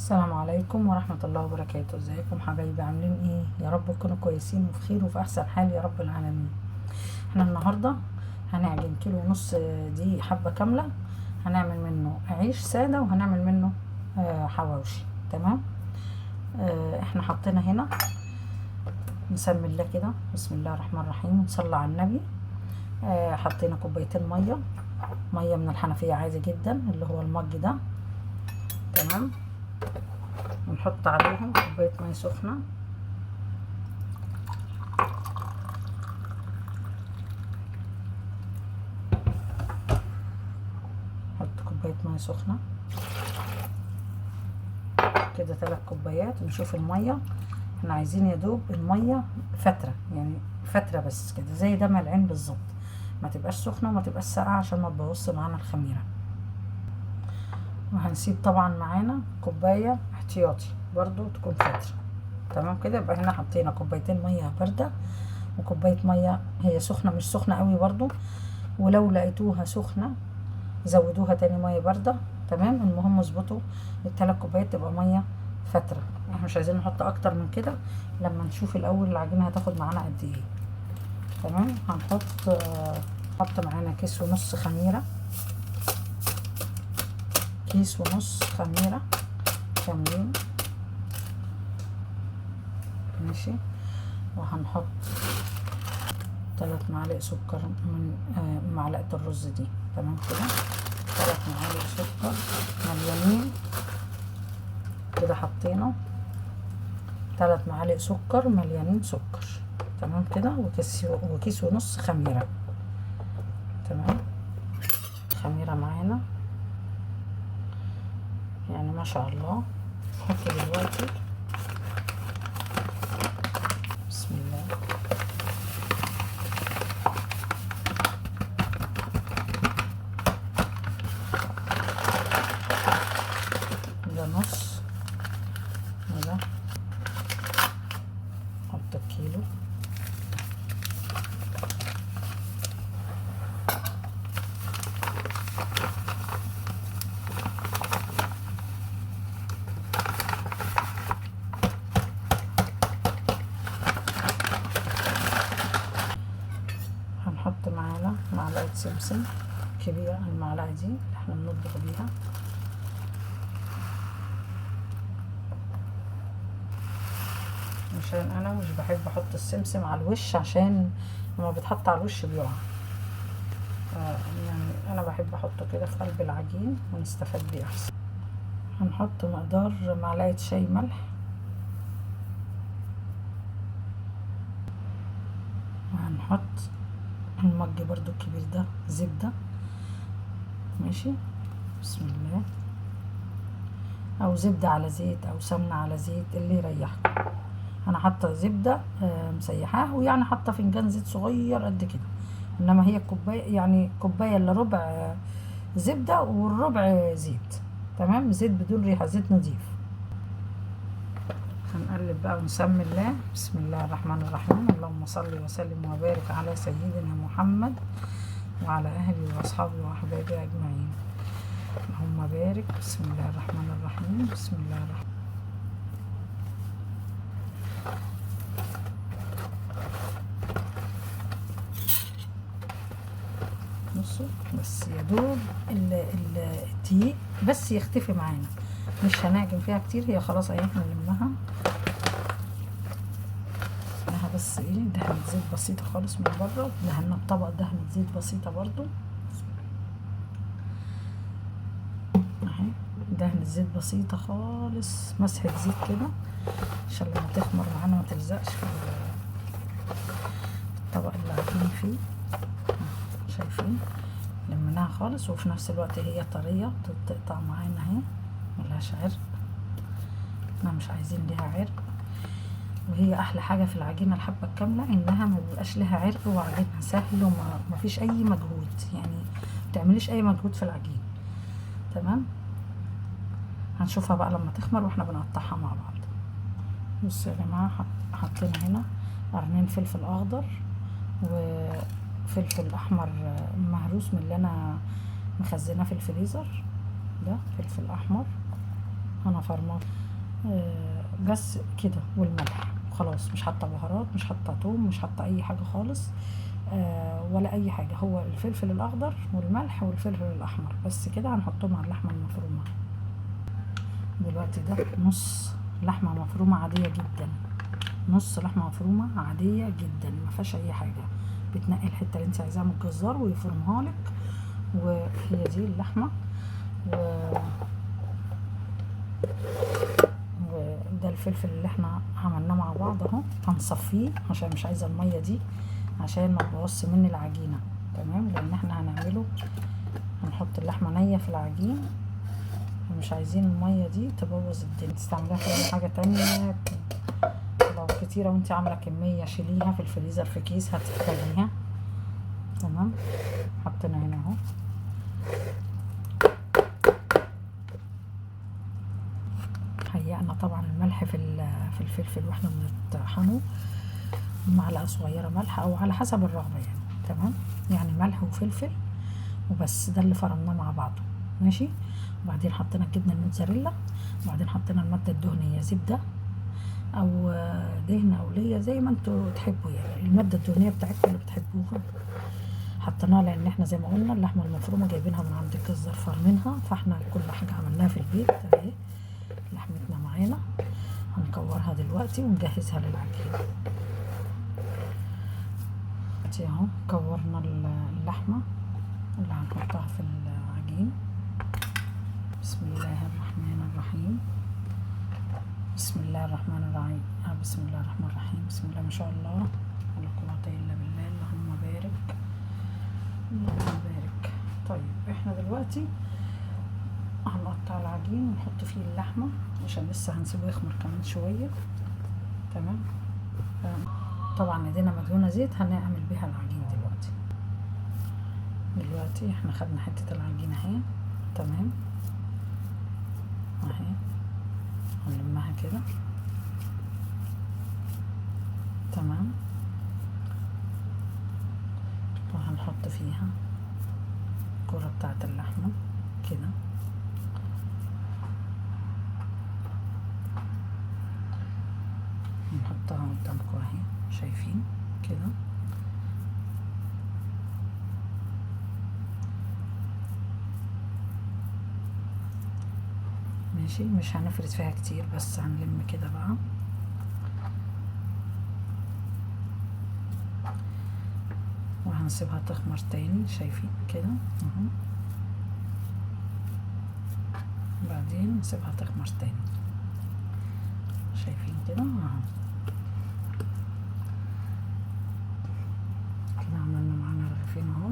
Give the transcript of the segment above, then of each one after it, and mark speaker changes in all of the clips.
Speaker 1: السلام عليكم ورحمة الله وبركاته. ازيكم حبايبي؟ عاملين ايه؟ يا رب تكونوا كويسين وفي خير وفي احسن حال يا رب العالمين. احنا النهاردة هنعجن 1.5 كيلو دي حبة كاملة، هنعمل منه عيش سادة وهنعمل منه حواوشي. تمام. احنا حطينا هنا، نسمي الله كده، بسم الله الرحمن الرحيم، ونصلي على النبي. حطينا 2 كوباية مية من الحنفية عادي جدا، اللي هو المج ده. تمام. ونحط عليهم كوباية مية سخنة. نحط كوباية مية سخنة كده، 3 كوبايات. ونشوف المية، احنا عايزين يا دوب المية فترة، يعني فترة بس كده زي دمع العين بالظبط، ما تبقاش سخنة وما تبقاش ساقعة عشان ما تبوظش معانا الخميرة. وهنسيب طبعا معانا كوباية احتياطي برضو تكون فترة. تمام كده. يبقى هنا حطينا 2 كوباية مية باردة وكوباية مية هي سخنة، مش سخنة قوي برضو، ولو لقيتوها سخنة زودوها تاني مية باردة. تمام. المهم اظبطوا ال3 كوبايات تبقى مية فترة، احنا مش عايزين نحط اكتر من كده، لما نشوف الاول العجينة هتاخد معانا قد ايه. تمام. هنحط معانا 1.5 كيس خميرة، 1.5 كيس خميرة كاملين، ماشي. وهنحط 3 معالق سكر من معلقة الرز دي. تمام كده، 3 معالق سكر مليانين كده. حطينا 3 معالق سكر مليانين سكر. تمام كده. وكيس ونص خميرة. تمام. خميرة معانا يعني ما شاء الله. نحط دلوقتي، بسم الله، ده نص وده نحط الكيلو. هنحط معانا معلقة سمسم كبيرة، المعلقة دي اللي احنا بنطبخ بيها. عشان انا مش بحب احط السمسم على الوش، عشان لما بيتحط على الوش بيقع، يعني انا بحب احطه كده في قلب العجين ونستفاد بيه احسن. هنحط مقدار معلقة شاي ملح، وهنحط المج برضو الكبير ده زبدة، ماشي، بسم الله، او زبدة على زيت او سمنة على زيت اللي يريحكم. انا حاطة زبدة مسيحاها، ويعني حاطة فنجان زيت صغير قد كده، انما هي كوباية، يعني كوباية الا ربع زبدة والربع زيت. تمام. زيت بدون ريحة، زيت نظيف. هنقلب بقى ونسمي الله، بسم الله الرحمن الرحيم، اللهم صل وسلم وبارك على سيدنا محمد وعلى اهله واصحابه واحبابه اجمعين. اللهم بارك. بسم الله الرحمن الرحيم، بسم الله الرحمن. بصوا بس يا دوب الدقيق بس يختفي معانا، مش هنعجن فيها كتير، هي خلاص اهي احنا لمناها. بس ايه، دهنة زيت بسيطة خالص من بره، دهنا الطبق دهنة زيت بسيطة برضو اهي، دهنة زيت بسيطة خالص، مسحة زيت كده عشان لما تخمر معانا ما تلزقش في الطبق اللي عاملين فيه. شايفين لمناها خالص، وفي نفس الوقت هي طرية بتقطع معانا اهي، ملهاش عرق، احنا مش عايزين ليها عرق. وهي احلى حاجة في العجينة الحبة الكاملة انها ما بيبقاش لها عرق، وعجينها سهل وما فيش اي مجهود، يعني ما تعمليش اي مجهود في العجين. تمام. هنشوفها بقى لما تخمر واحنا بنقطعها مع بعض. بصوا يا جماعة، حطينا هنا قرنين فلفل اخضر وفلفل احمر مهروس من اللي انا مخزناه في الفريزر، ده فلفل احمر انا فرماه بس كده، والملح خلاص. مش حاطه بهارات، مش حاطه توم، مش حاطه اي حاجة خالص، ولا اي حاجة. هو الفلفل الاخضر والملح والفلفل الاحمر بس كده، هنحطهم على اللحمة المفرومه. دلوقتي ده نص لحمه مفرومه عادية جدا، نص لحمه مفرومه عادية جدا ما فيهاش اي حاجة. بتنقي الحتة اللي انت عايزاها من الجزار ويفرمها لك، وهي دي اللحمة. وده الفلفل اللي احنا عملناه مع بعض اهو، هنصفيه عشان مش عايزه المية دي عشان ما تبوظش مني العجينة، تمام؟ لان احنا هنحط اللحمة نيه في العجين، ومش عايزين المية دي تبوظ الدنيا. تستعمليها في اي حاجة تانية لو كتيرة وانت عامله كمية شيليها في الفريزر في كيس هتحتاجيها، تمام؟ حطينا هنا اهو. هيئنا طبعا الملح في الفلفل واحنا بنطحنه، معلقه صغيرة ملح او على حسب الرغبة يعني، تمام؟ يعني ملح وفلفل وبس، ده اللي فرمناه مع بعضه، ماشي. وبعدين حطينا الجبنة الموتزاريلا، وبعدين حطينا المادة الدهنية، زبدة او دهن او ليا زي ما انتوا تحبوا يعني، المادة الدهنية بتاعتكم اللي بتحبوها حطيناها، لان احنا زي ما قلنا اللحمة المفرومه جايبينها من عند الجزار فرمينها، فاحنا كل حاجة عملناها في البيت اهي. لحمتنا معانا هنكورها دلوقتي ونجهزها للعجين. دلوقتي اهو كورنا اللحمة اللي هنحطها في العجين. بسم الله الرحمن الرحيم، بسم الله الرحمن الرحيم، بسم الله الرحمن الرحيم، بسم الله ما شاء الله ولا قوة إلا بالله، اللهم بارك اللهم بارك. طيب احنا دلوقتي هنقطع العجين ونحط فيه اللحمة عشان لسه هنسيبه يخمر كمان شوية، تمام؟ طبعا ايدينا مدهونة زيت هنعمل بيها العجين دلوقتي. دلوقتي احنا خدنا حتة العجين اهي، تمام؟ اهي هنلمها كده، تمام؟ وهنحط فيها الكرة بتاعت اللحمة كده، نحطها قدامكم اهي، شايفين كده؟ ماشي. مش هنفرد فيها كتير بس هنلم كده بقى. وهنسيبها تخمر تاني، شايفين كده اهو. بعدين نسيبها تخمر تاني، شايفين كده اهو. كده عملنا معانا رغيفين اهو.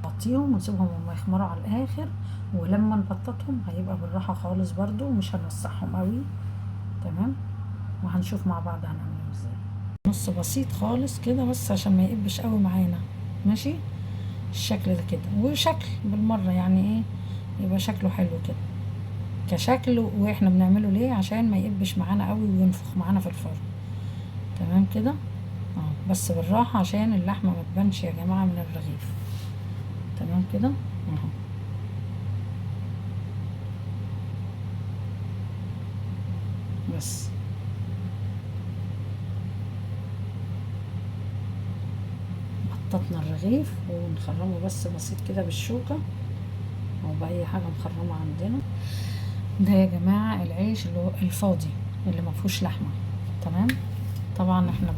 Speaker 1: نغطيهم ونسيبهم هما يخمروا على الاخر، ولما نبططهم هيبقى بالراحة خالص برضو، ومش هنوسعهم قوي، تمام؟ وهنشوف مع بعض هنعمله ازاي. نص بسيط خالص كده بس عشان ما يقبش قوي معانا، ماشي؟ الشكل ده كده، وشكل بالمرة يعني ايه، يبقى شكله حلو كده كشكل. واحنا بنعمله ليه؟ عشان ما يقبش معانا قوي وينفخ معانا في الفرن، تمام كده اهو. بس بالراحة عشان اللحمة ما تبانش يا جماعة من الرغيف، تمام كده اهو. بس بططنا الرغيف ونخرمه بس بسيط كده بالشوكة او باي حاجة مخرمة عندنا. ده يا جماعة العيش اللي هو الفاضي اللي ما فيهوش لحمه، تمام؟ طبعا احنا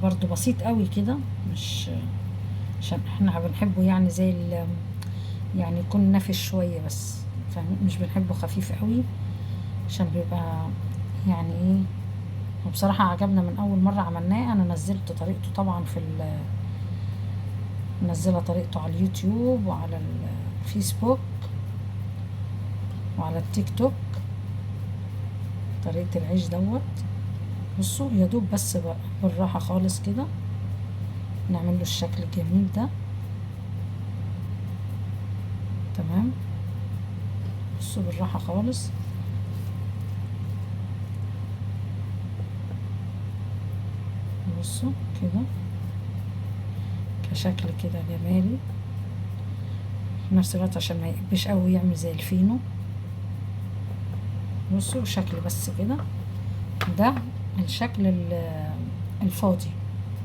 Speaker 1: برضو بسيط قوي كده، مش عشان احنا بنحبه يعني زي يعني يكون نافش شوية بس، مش بنحبه خفيف قوي عشان بيبقى يعني ايه. وبصراحة عجبنا من اول مرة عملناه. انا نزلت طريقته طبعا في منزله طريقته على اليوتيوب وعلى الفيسبوك وعلى التيك توك، طريقه العيش دوت. بصوا يا دوب بس بالراحة خالص كده نعمل له الشكل الجميل ده، تمام؟ بصوا بالراحة خالص. بصوا كده كشكل كده جمالي، في نفس الوقت عشان ما يقبش قوي يعمل زي الفينو. بصوا شكل بس كده، ده الشكل الفاضي.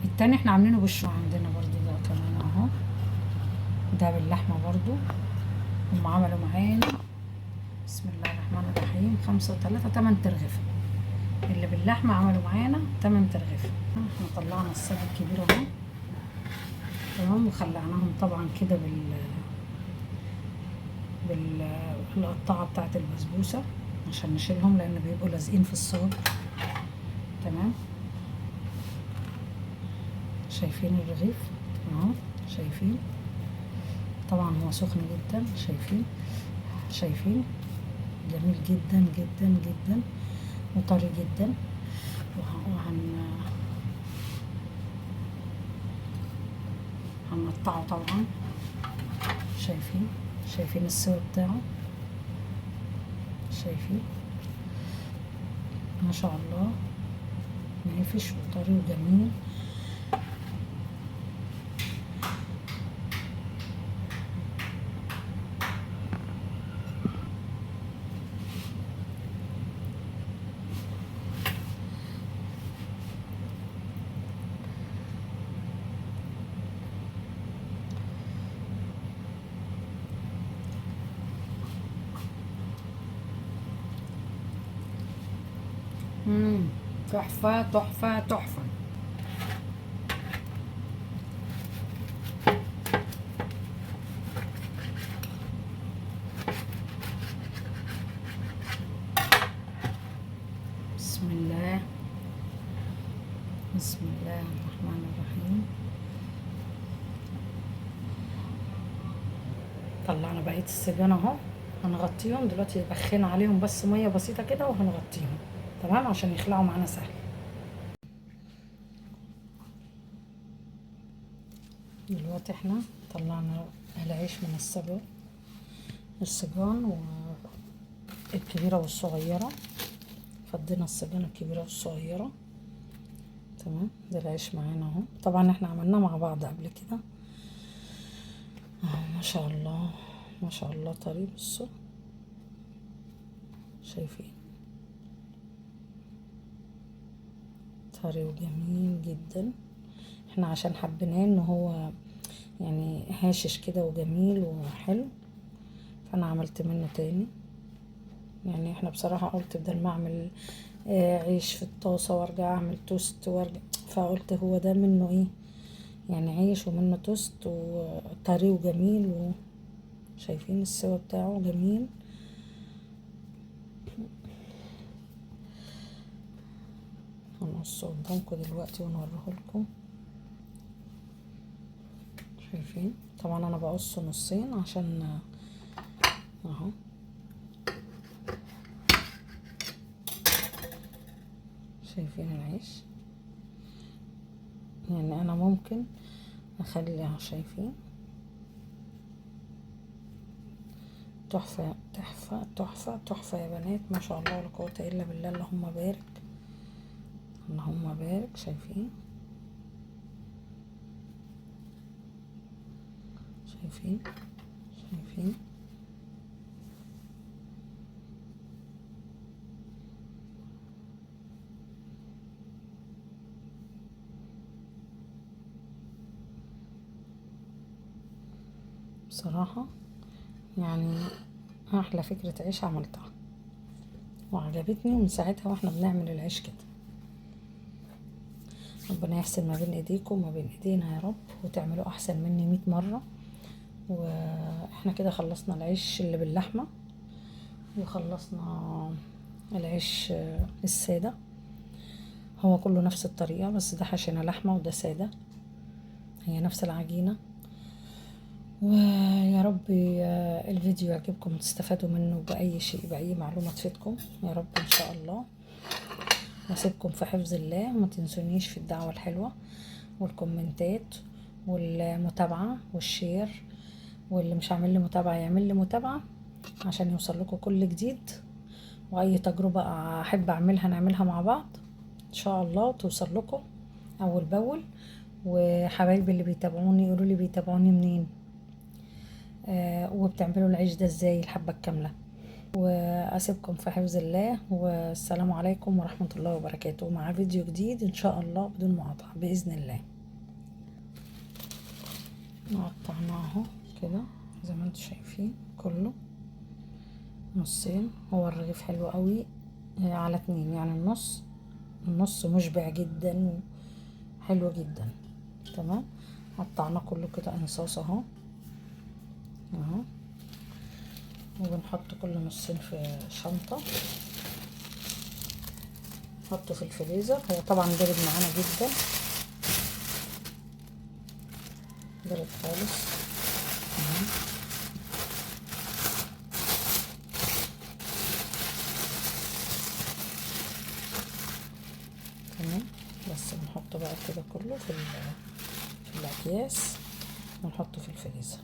Speaker 1: التاني احنا عاملينه بالشو. عندنا برضو ده كمان اهو، ده باللحمة برضو. هم عملوا معانا بسم الله الرحمن الرحيم 5 و3 8 ترغيفة. اللي باللحمة عملوا معانا 8 ترغيفة. احنا طلعنا الصاج الكبير اهو، تمام، وخلعناهم طبعا كده بالقطعة بتاعت البسبوسة عشان نشيلهم، لان بيبقوا لازقين في الصاج. تمام، شايفين الرغيف اهو، شايفين؟ طبعا هو سخن جدا، شايفين؟ شايفين؟ جميل جدا جدا جدا وطري جدا. هنقطعه طبعا. شايفين؟ شايفين السوا بتاعه؟ شايفين؟ ما شاء الله، نافش وطري وجميل. تحفة تحفة تحفة. بسم الله، بسم الله الرحمن الرحيم. طلعنا بقية السجان اهو، هنغطيهم دلوقتي. بخينا عليهم بس مية بسيطة كده وهنغطيهم، تمام، عشان يخلعوا معانا سهل. دلوقتي احنا طلعنا العيش من السجان الكبيرة والصغيرة، فضينا السجان الكبيرة والصغيرة. تمام، ده العيش معانا اهو. طبعا احنا عملناه مع بعض قبل كده اهو. ما شاء الله ما شاء الله طري. بصوا شايفين؟ طري وجميل جدا. احنا عشان حبيناه ان هو يعني هاشش كده وجميل وحلو، فانا عملت منه تاني. يعني احنا بصراحة قلت بدل ما اعمل عيش في الطاسة وارجع اعمل توست وارجع، فقلت هو ده منه ايه يعني، عيش ومنه توست وطري وجميل. وشايفين السوا بتاعه جميل. هنقصه قدامكم دلوقتي ونوريه لكم. شايفين؟ طبعا انا بقصه نصين عشان اهو. شايفين العيش؟ يعني انا ممكن اخليها، شايفين؟ تحفة تحفة تحفة تحفة يا بنات، ما شاء الله ولا قوة الا بالله. اللهم بارك اللهم بارك. شايفين؟ شايفين؟ شايفين؟ بصراحة يعني أحلى فكرة عيش عملتها وعجبتني، ومن ساعتها واحنا بنعمل العيش كده. ربنا يحسن ما بين ايديكم وما بين ايدينا يا رب، وتعملوا احسن مني 100 مرة. واحنا كده خلصنا العيش اللي باللحمة، وخلصنا العيش السادة. هو كله نفس الطريقة، بس ده حشينا لحمة وده سادة، هي نفس العجينة. ويا رب الفيديو يعجبكم وتستفادوا منه بأي شيء، بأي معلومة تفيدكم يا رب إن شاء الله. واسيبكم في حفظ الله، وما تنسونيش في الدعوة الحلوة والكومنتات والمتابعة وال share، واللي مش عامل لي متابعة يعمل لي متابعة عشان يوصل لكم كل جديد، وأي تجربة أحب أعملها نعملها مع بعض إن شاء الله توصل لكم أول بأول. وحبايبي اللي بيتابعوني يقولوا لي بيتابعوني منين، وبتعملوا العيش ده ازاي الحبة الكاملة. واسيبكم في حفظ الله، والسلام عليكم ورحمة الله وبركاته، مع فيديو جديد ان شاء الله بدون مقاطعة باذن الله. قطعناه اهو كده زي ما انتم شايفين كله نصين. هو الرغيف حلو قوي على 2، يعني النص مشبع جدا وحلو جدا. تمام، قطعناه كله كده انصاص اهو اهو، وبنحط كل نصين في شنطة، نحطه في الفريزر. هو طبعا برد معانا جدا، برد خالص. تمام، بس بنحطه بقى كده كله في الاكياس ونحطه في الفريزر.